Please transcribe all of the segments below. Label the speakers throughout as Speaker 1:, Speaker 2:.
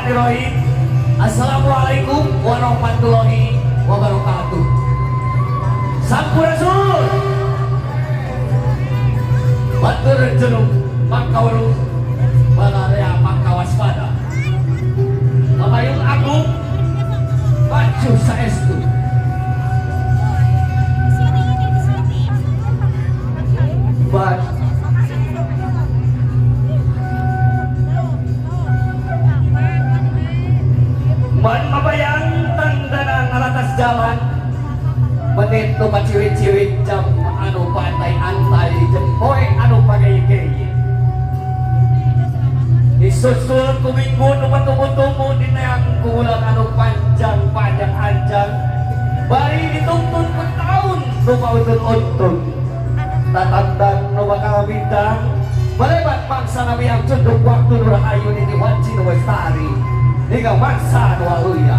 Speaker 1: Bismillahirrahmanirrahim. Assalamualaikum warahmatullahi wabarakatuh. Sampurasun. Batur jeruk mangkaweruh, balarea mangkawaspada. Pamayung agung pacu saestu.
Speaker 2: Sini, ini di sini.
Speaker 1: Bat Man mabayang tandana ngalatas jalan, menit nu paciwit-ciwit, jam anu pantai-antai, jempoe anu pageye-geye, disusul ku minggu nu patumbu-tumbu, dineang ku bulan anu panjang-panjang anjang, bari dituntun ku taun nu pauntun-untun, tatandang nu bakal bintang melebat mangsa nami yang cunduk waktu nu rahayu niti wanci nu lestari hingga mangsa nu aluya.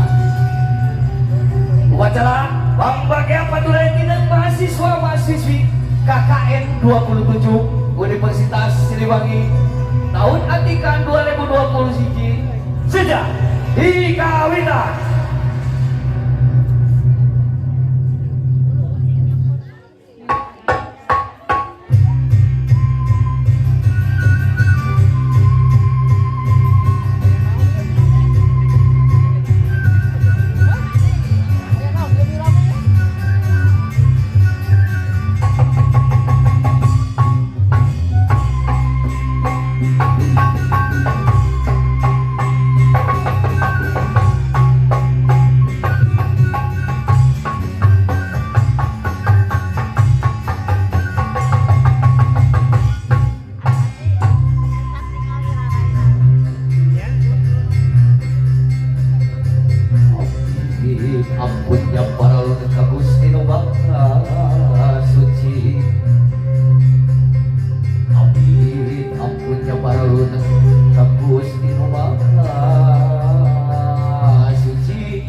Speaker 1: Upacara pambagian Padurai Tineng mahasiswa mahasiswi KKN 27 Universitas Siliwangi tahun atikan 2020 hiji sejak dikawitan. Ampunnya para luhur ka Gusti nu Maha Suci. Amin ampunnya para luhur ka Gusti nu Maha Suci.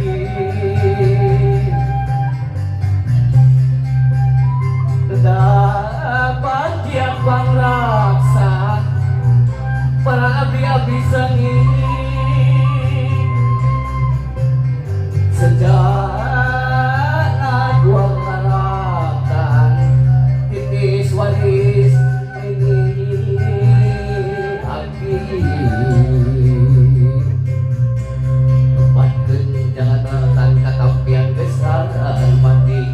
Speaker 1: Dapat tiap pangraksa para abdi-abdi sengit sejak dua harapan titis waris ini abdi tempatkeun jangan katampian gesan mati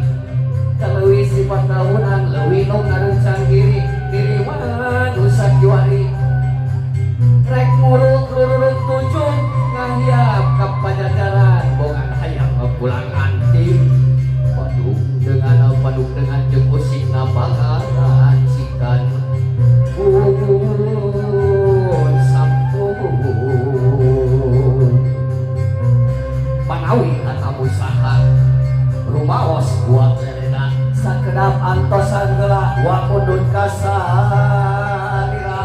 Speaker 1: kaleuwih sifat tahunan leuwih nu ngarencang diri diri manusa kiwari rek muruk lururuk tujuh ngahiap ka pajajaran bongan hayang pulang anti padung dengan jeung using napangan sikan pun sampun panawi tatamu saha rumaos buat lelena sakedap antosan geula wa mundut kasalira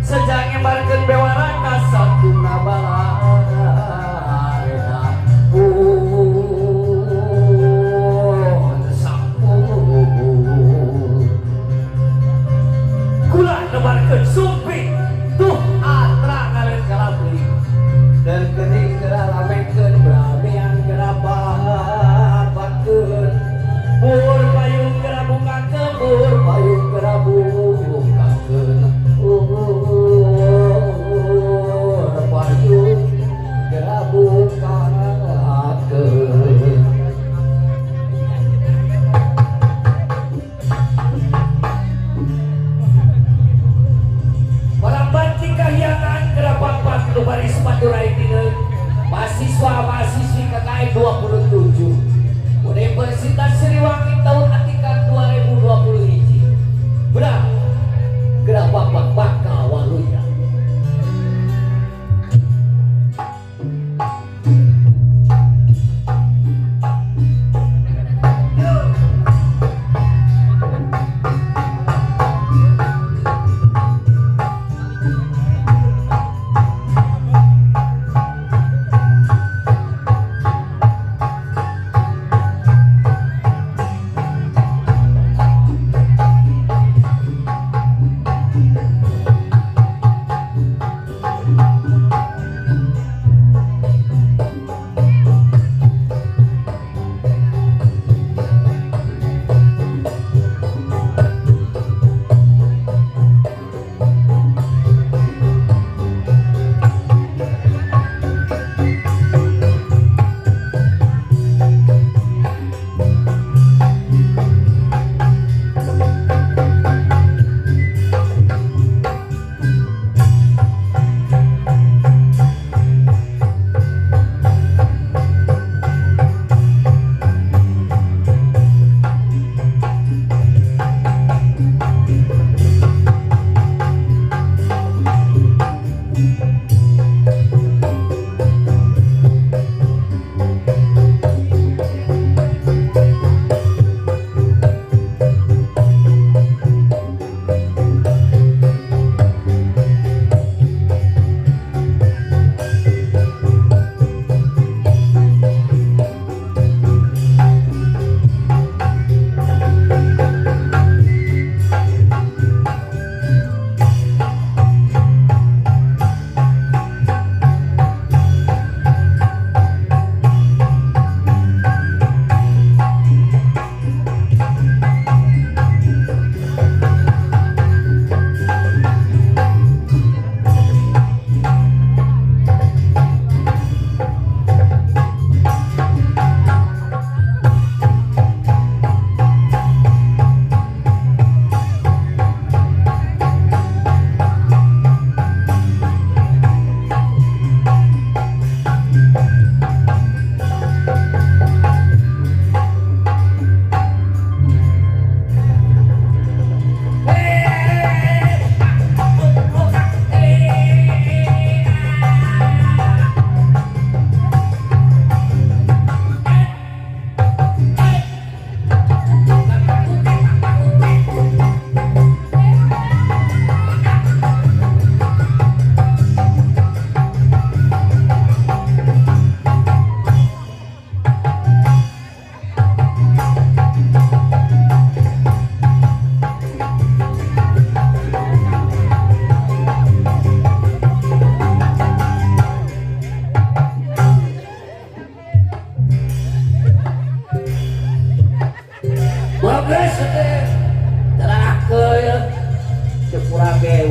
Speaker 1: sejak ngembarkeun bewara ka satuna balareda pun sampun kula nebarkeun sumping tuh atra ngaleut kalabli dan geuning geura ramekeun bramean geura babatkeun mur payung geura bukakeun mur payung geura bukakeun mur payung geura bukakeun. Paramban kahyangan geura bangbat nu baris Madurai Tineng mahasiswa mahasiswi KKN 27 Universitas Siliwangi tahun atikan 2020 hiji. Benar, gerak bapak baka waluya.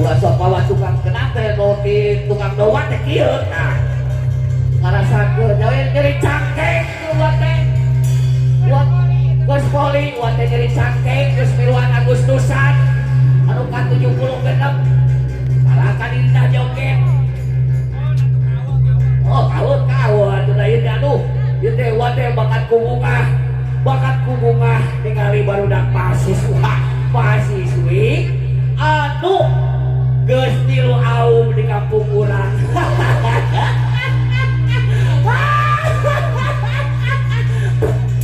Speaker 1: Ulah sok mawa tukang kenang teh nu tukang doa teh kieu tah. Ngarasakeun nyawa nyeri cangkeng ulah teh. Ulah geus poli ulah teh nyeri cangkeng geus miluan Agustusan anu ka 76. Kalahkan indah joget. Oh, kawun kawun atuh da ieu teh aduh. Ieu teh ulah teh bakat kubungah. Bakat kubungah ningali barudak mahasiswa, mahasiswi anu geus tilu aum di kampung urang.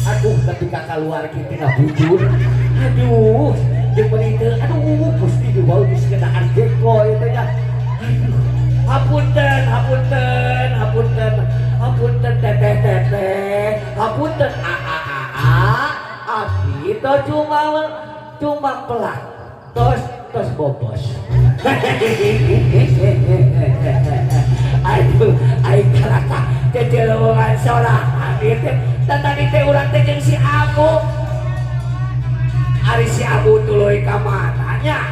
Speaker 1: Aduh, ketika keluar kita bujur. Aduh, jeung meuni teu aduh Gusti bau geus kenaan jeko ieu teh nya. Aduh, hapunten, hapunten, hapunten, hapunten teteh teteh, hapunten a a a a, abdi teh cuma pelak, tos tos bobos. Aduh, aing kalaka ceceleungan sorangan ieu teh. Tadi teh urang teh jeung si Abu. Ari si Abu tuluy ka mana nya?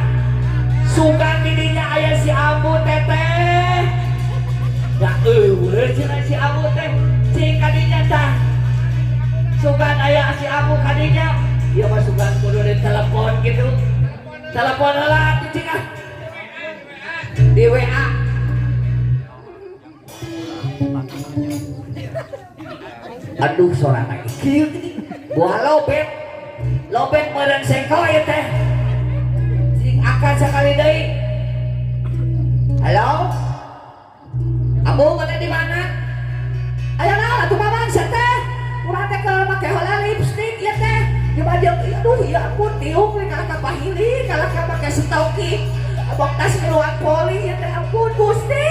Speaker 1: Sugan di dinya aya si Abu teteh. Da eueuh cenah si Abu teh. Cing ka dinya tah. Sugan aya si Abu ka dinya. Ieu mah sugan kudu ditelepon gitu. Telepon heula atuh cing ah. Di WA. Aduh sorana kieu gini. Buah lobet. Lobet meureun sengko ieu teh. Sing akan sakali deui. Halo? Abu mana di mana? Aya naon atuh mamang sia teh? Urang teh keur make heula lipstick ieu teh. Di baju aduh ya ampun tiung we kalah ka pahili, kalah ka make stocking. Abok tas miluan poli ieu teh ampun Gusti.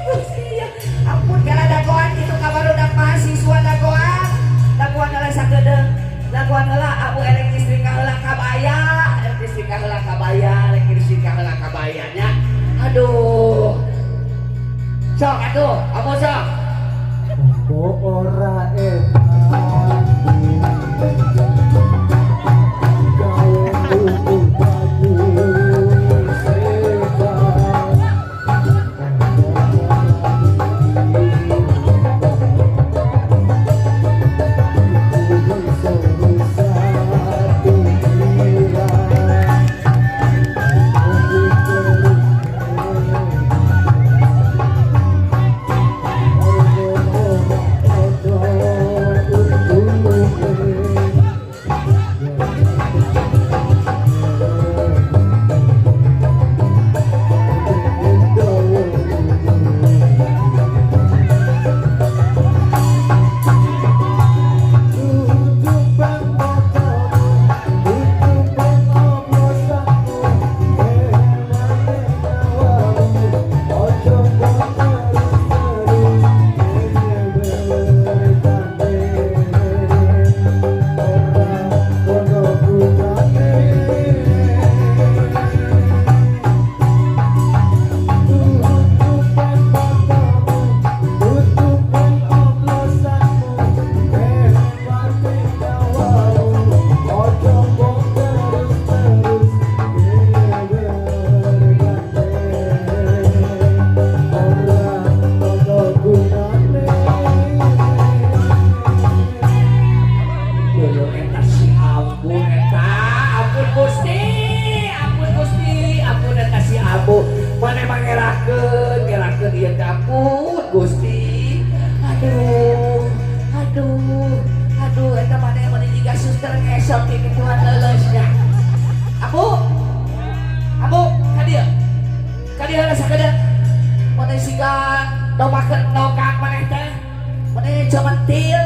Speaker 1: Gusti ya. Ampun kala dagoan kitu ka barudak mahasiswa dagoan. Dagoan heula sakedeung. Dagoan heula abu elek istri ka heula kabaya, elek istri ka heula kabaya, elek istri ka heula kabaya nya. Aduh. Sok atuh, abu sok.
Speaker 3: Opo ora eman gawe tuku baju sebat.
Speaker 1: Lho eta si Abu eta, ampun Gusti, ampun Gusti, ampun eta si Abu. Mana mangerakeun, ngerakeun ieu teh ampun Gusti. Aduh, aduh, aduh eta mana mani jiga suster ngesot kikituan leuleusnya. Abu. Abu, ka dieu. Ka dieu heula sakedeung. Maneh siga domakeun dongkak maneh teh. Maneh cementil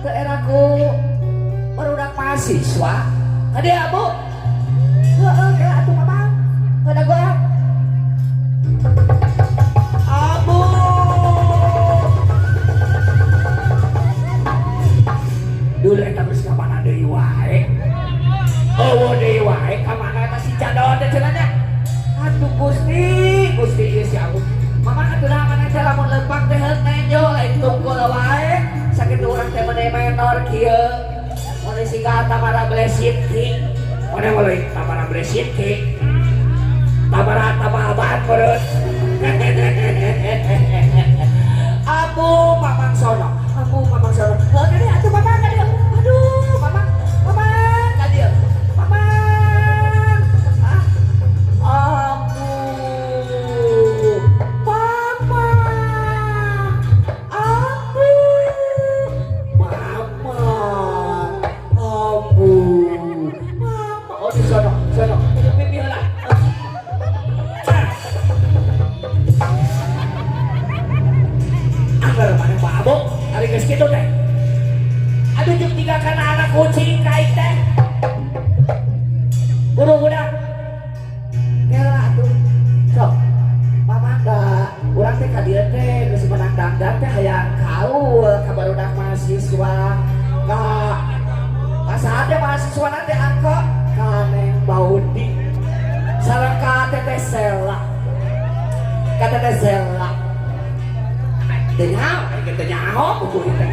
Speaker 1: ke eraku barudak mahasiswa. Ka dieu Abu. Heeh, kela atuh mamang. Ngadagoan. Abu. Dulu eta geus ka mana deui wae. Eueuh deui wae ka mana eta si Cadon teh cenah nya. Aduh Gusti, Gusti ieu si Abu. Mamang atuh da maneh teh lamun lempang teh heut nenjo lain tungkul wae. Sakitu urang teh meuni menor kieu. Mun siga Tamara Bleszynski. Mun mulai Tamara Bleszynski. Tabara tababan meureun. Abu Mamang Sono, Abu Mamang Sono. Heuh kadieu atuh Mamang kadieu. Aduh, Mamang, Mamang kadieu. Mamang. Ah. Abu. Mamang. Abu. Mamang. Abu. Mama. Oh, di sono, sono. Pipi heula. Anggar mana mabok, ari geus kitu teh. Aduh jeung tiga kana anak kucing ka aing teh. Buru budak. Kela atuh. Sok. Mamang da urang teh ka dieu teh geus menang dangdan teh hayang kaul ka barudak mahasiswa. Ka ka saha teh mahasiswa teh angko ka Neng Baudi. Sareng ka Teteh Sela. Ka Teteh Sela. Teu nyaho, aing teu nyaho buku teh.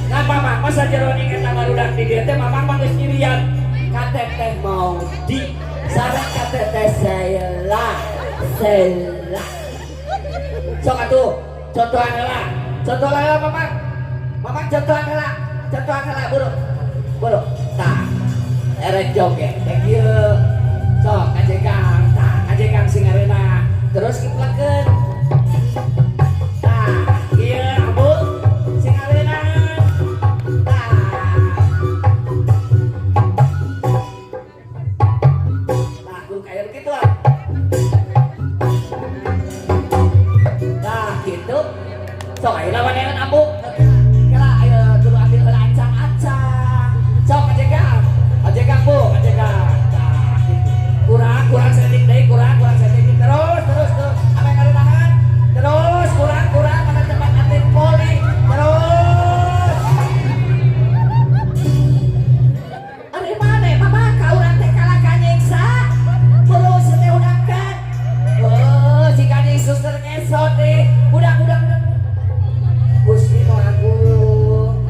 Speaker 1: Nah, mamang masa jero eta barudak di dieu teh mamang mah geus nyirian ka Teteh Maudi sareng ka Teteh Sela. Sela. Sok atuh, contohan heula. Contohan heula mamang. Mamang contohan heula. Contohan heula buru. Buru. Tah. Erek joget teh kieu. Sok ngajekang, tah ngajekang sing ngareuna. Terus kiplekeun. Tah, ieu ambu sing ngareuna. Tah. Tah, kudu kaya kitu ah. Tah, kitu. Sok ayeuna manehan ambu. Kela ayo kudu ambil heula ancang-ancang. Sok ngajekang. Ngajekang Bu, ngajekang. Tah, kitu. Kurang, kurang setik deui, kurang, kurang setik. Terus, terus, terus. Ame ngareunahan. Terus, kurang, kurang mana tempat atlet voli. Terus. Ari mana mama ka urang teh kalah ka nyiksa. Buru teh udangkeun. Oh, jika nih suster ngesot nih. Udah, udah, udah. Gusti nu agung.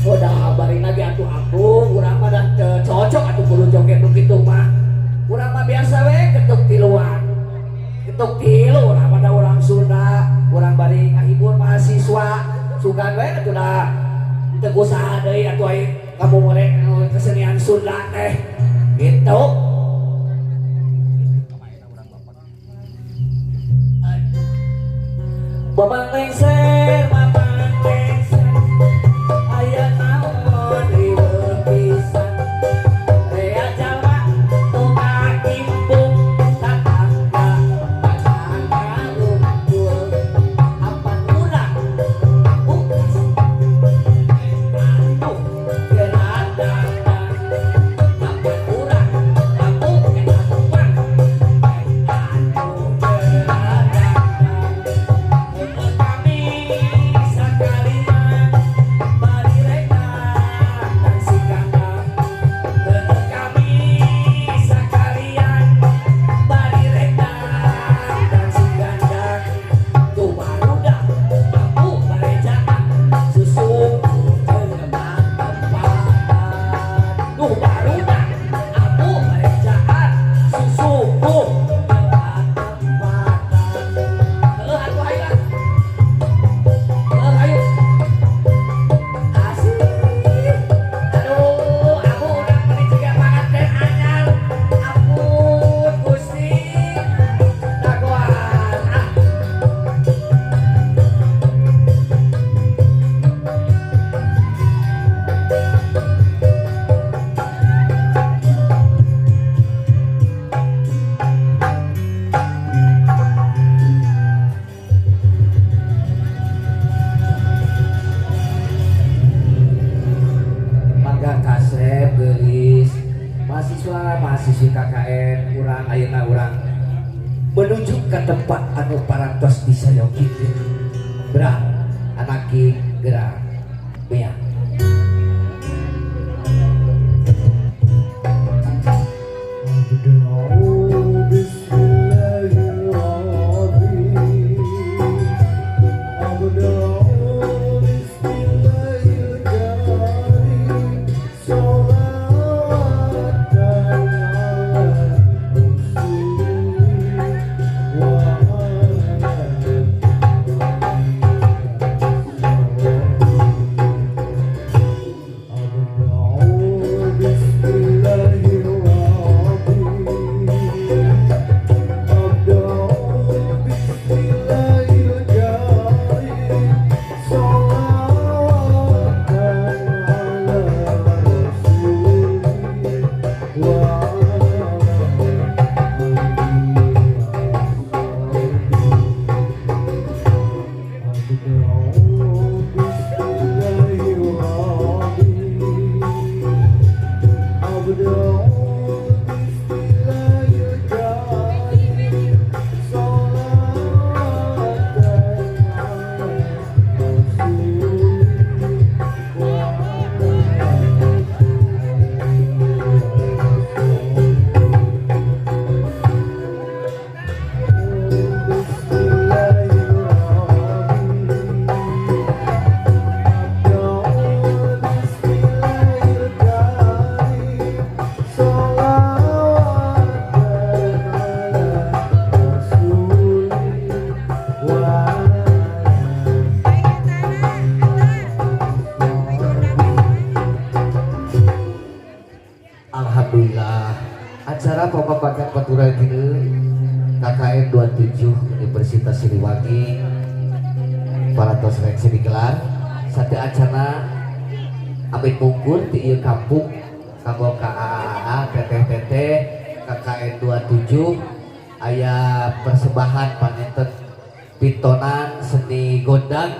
Speaker 1: Udah bari lagi atuh agung, urang mah dah teu cocok atuh kudu joget nu kitu mah. Urang mah biasa we ketuk tiluan. Ketuk tilu urang mah da urang Sunda, urang bari ngahibur mahasiswa. Sugan we atuh da teu usaha deui atuh aing ngamumule kesenian Sunda teh. Gitu. Babang lengser, babang lengser, aya naon riweuh pisan. Rea jalma tukang imbung, tatangga tatangga lumpur. Apan urang ukas, atuh geura datang. Apan urang mabuk eta tuang, atuh geura datang. Kami sakalian bari reka dan si kandang. Kami sakalian bari reka dan si kandang. Tuh barudak mampu barejaan susu jelema tempatan. Tuh barudak mampu barejaan susu jelema tempatan. Heuh atuh ayo lah. Heuh ayo. Asik. Aduh, aku udah meni jiga panganten anyar. Ampun Gusti. Dagoan. Ah. Mangga kasep geulis mahasiswa mahasiswi KKN urang ayeuna urang menuju ke tempat anu parantos disayogikeun. Berah anaki gerak mea.
Speaker 3: Bismillahirrahmanirrahim.
Speaker 1: KKN 27 Universitas Siliwangi parantos reaksi digelar sateuacanna amit mungkur di ieu kampung kanggo KAAA teteh-teteh KKN 27 aya persembahan panginten pintonan seni gondang,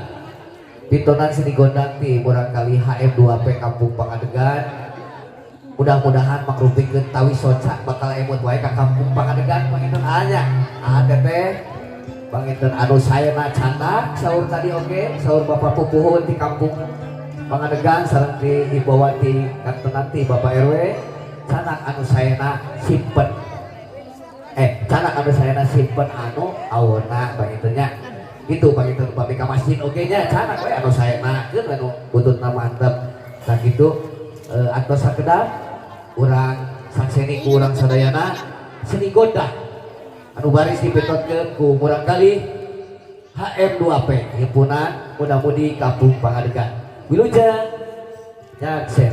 Speaker 1: pintonan seni gondang di murangkalih HM2P Kampung Pangadegan. Mudah-mudahan mangrupikeun tawi soca bakal emut wae ka Kampung Pangadegan panginten anya. Ah, teteh, panginten anu saena candak saur tadi oge saur Bapak Pupuhun di Kampung Pangadegan sareng di himbauan di kantenan ti Bapak RW, candak anu saena simpen, candak anu saena simpen anu awona panginten nya gitu. Panginten upami ka masjid oge nya candak we anu saena keun anu bututna mantep. Nah, gitu, atau sakedap urang sakseni ku urang sadayana seni gondang anu baris dipitotkeun ku murangkalih HM2P Himpunan Muda-Mudi Kampung Pangadegan. Wilujeng nyaksen.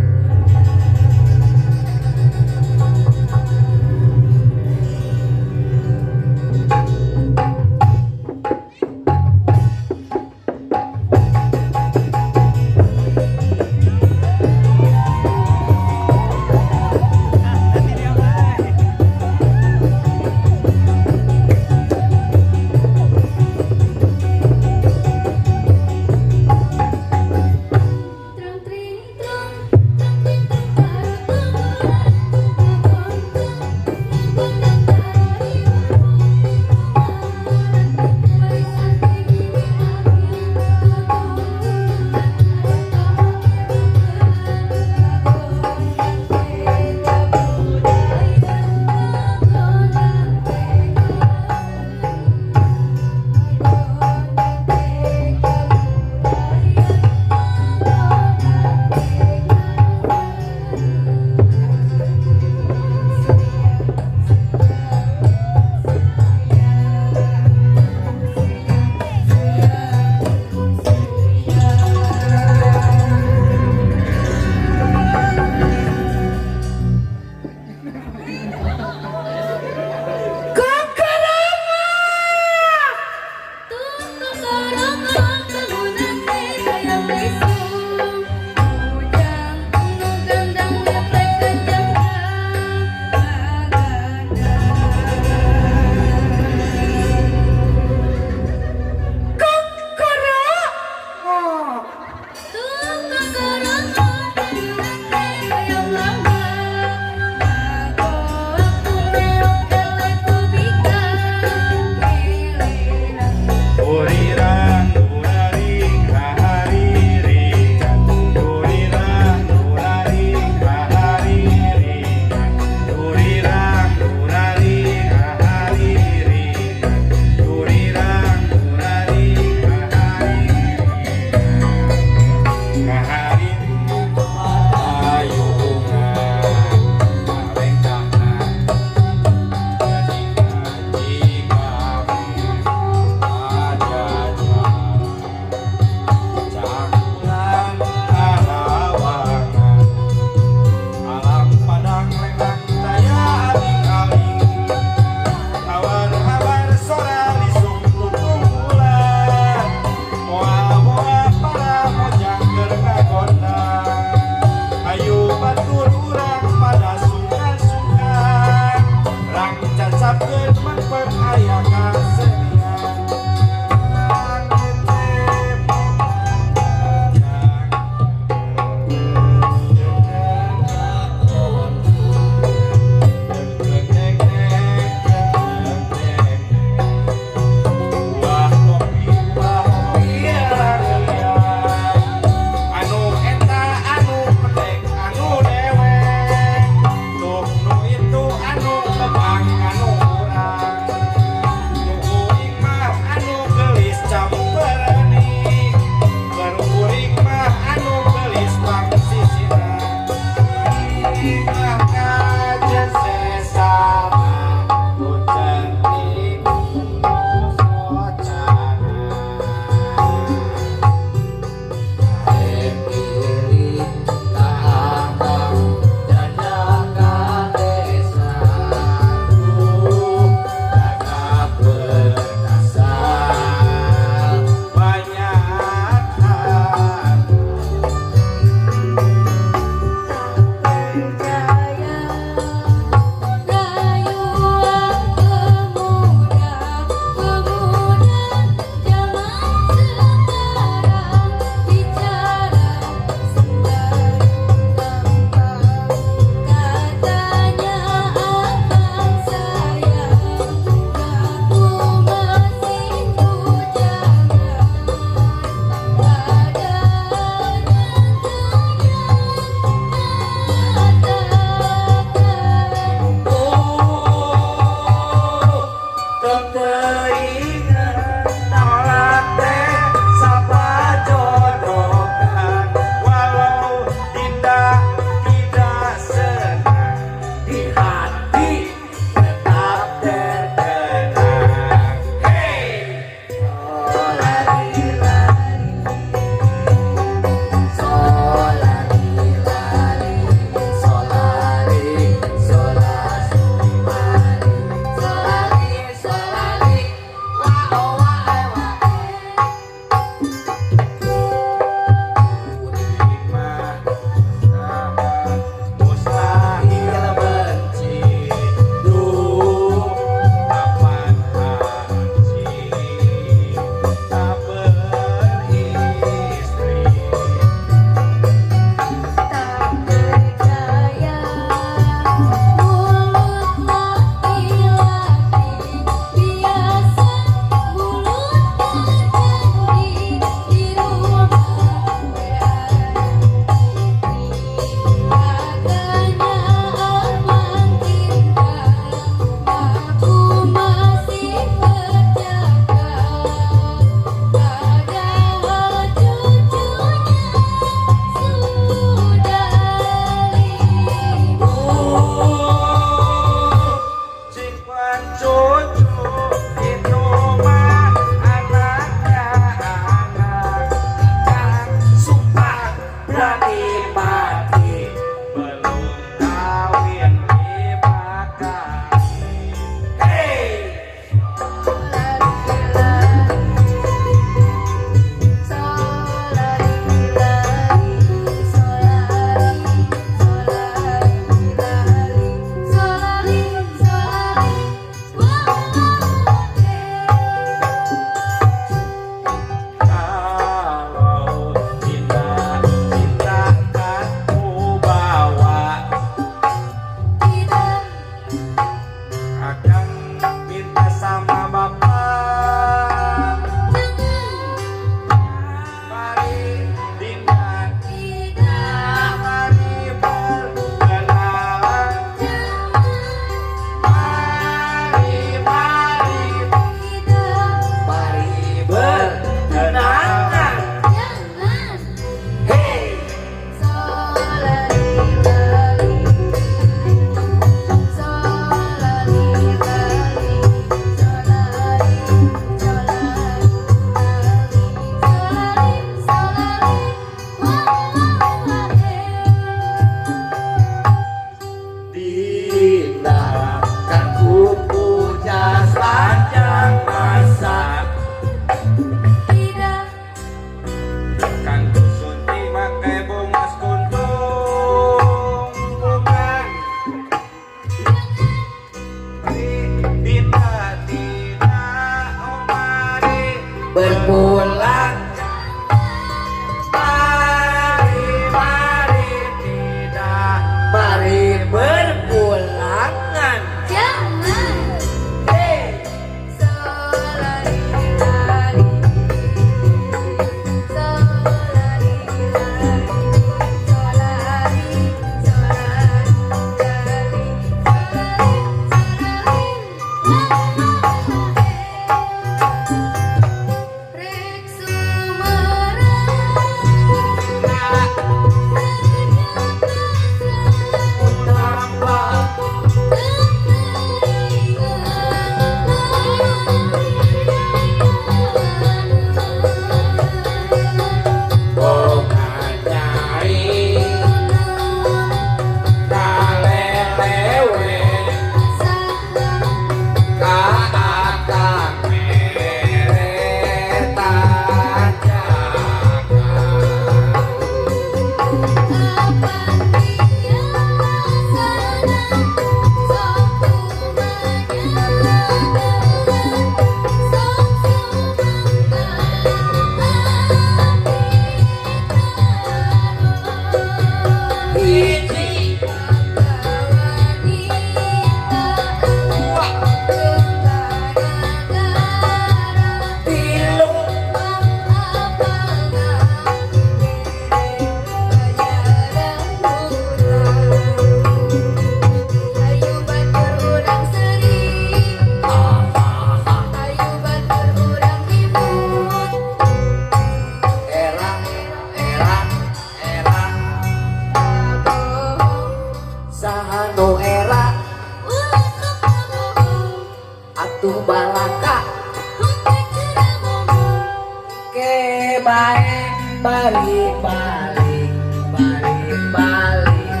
Speaker 3: bae bari balik balik balik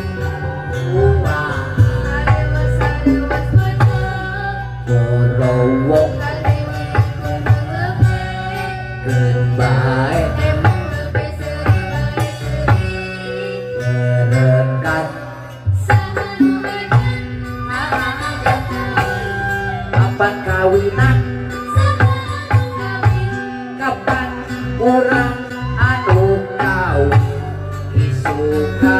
Speaker 3: kumaha Borowong keun bae berekat kapan kawinan, kapan urang anu kawin isukan.